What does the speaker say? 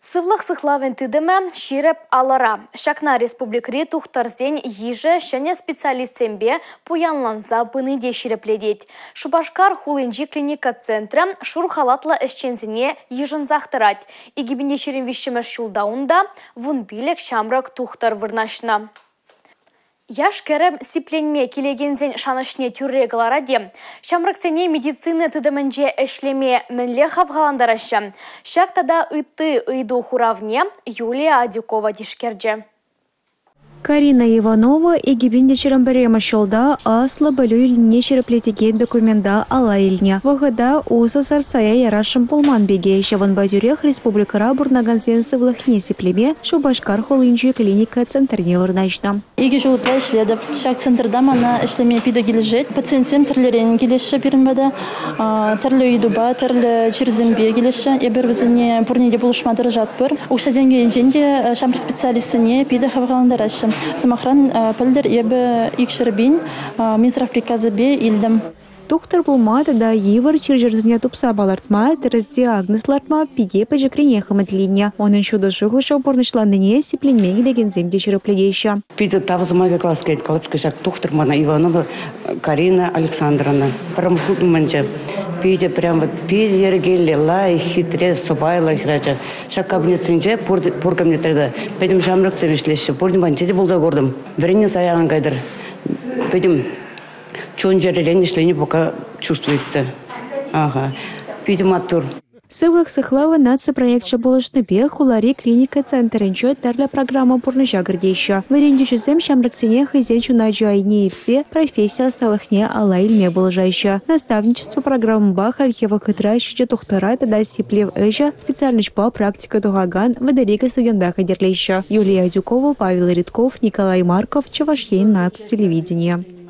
Сывлӑх сыхлавӗн тытӑмӗ ҫирӗп алӑра. Ҫакна республикӑри тухтӑрсен йышӗ ҫӗнӗ специалистсемпе пуянланса пыни те ҫирӗплетет. Шупашкар хулинчи клиника центрӗ шур халатлӑ ӗҫченсене йышӑнсах тӑрать. 2023-мӗш ҫулта унта 15 ҫамрӑк тухтӑр вырнаҫнӑ. Яш-кӗрӗм сипленме килекенсен шанӑҫне тӳрре кӑларать-и? Ҫамрӑксене медицина тытӑмӗнче ӗҫлеме мӗнле хавхалантараҫҫӗ? Ҫак тата ытти ыйту хуравне Юлия Адюкова тишкерчӗ. Карина Иванова 2021-мӗш ҫулта аслӑ пӗлӳ илнине ҫирӗплетекен документа алла илнӗ. Вӑхӑта усӑсӑр сая ярасшӑн пулман пике, ҫавӑнпа тӳрех республикӑра пурӑнакансен сывлӑхне сиплеме Шупашкар хулинчи клиника центрне вырнаҫнӑ. Икӗ ҫул ытла ӗҫлетӗп. Ҫак центрта мана ӗҫлеме питӗ килӗшет. Пациентсем тӗрлӗрен килеҫҫӗ пирӗн пата. Тӗрлӗ ыйтупа, тӗрлӗ чирсемпе килеҫҫӗ. Эпир вӗсене пурне те пулӑшма тӑрӑшатпӑр. Укҫа-тенкӗ енчен те ҫамрӑк специалистсене питӗ хавхалантараҫҫӗ. Сӑмахран, пӗлтӗр эпӗ 200 пин Минздрав приказӗпе илтӗм. Тухтӑр пулма тата йывӑр чир-чӗрсене тупса палӑртма, тӗрӗс диагноз лартма пике пӗчӗкренех ӗмӗтленнӗ. Унӑн ҫутӑ шухӑшӗ пурнӑҫланнине сипленме килекенсем те ҫирӗплетеҫҫӗ. Питӗ тав сӑмахӗ калас килет. Калӑпчӑк ҫак тухтӑр мана Иванова Карина Александровна. Пӗрремӗш хут умӗнче питӗ прям вот питӗ йӗркеллӗ, лайӑх, хитре, сӑпайлӑ хӗрача. Ҫак кабинетсенче пур, пур кабинетра та пӗтӗм ҫамрӑксем ӗҫлеҫҫӗ. Пурин патӗнче те пулса куртӑм. Вӗреннӗ сая ан кайтӑр. Пӗтӗм чун-чӗререн ӗҫлени пока чувствуется. Ага. Питӗ маттур. Сывлӑх сыхлавӗ наци проекчӗ пулӑшнипе хулари клиника центрӗнче тӗрлӗ программа пурнӑҫа кӗртеҫҫӗ. Вӗрентӳҫӗсем ҫамрӑксене хӑйсен ҫуначӗ айне илсе професси ӑсталӑхне алла илме пулӑшаҫҫӗ. Наставничество программӑпа хальхи вӑхӑтра ҫичӗ тухтӑра тата сиплев ӗҫӗ специальноҫпа практика тухакан 32 студента хатӗрлеҫҫӗ. Юлия Адюкова, Павел Редков, Николай Марков, Чӑваш Ен наци телевиденийӗ.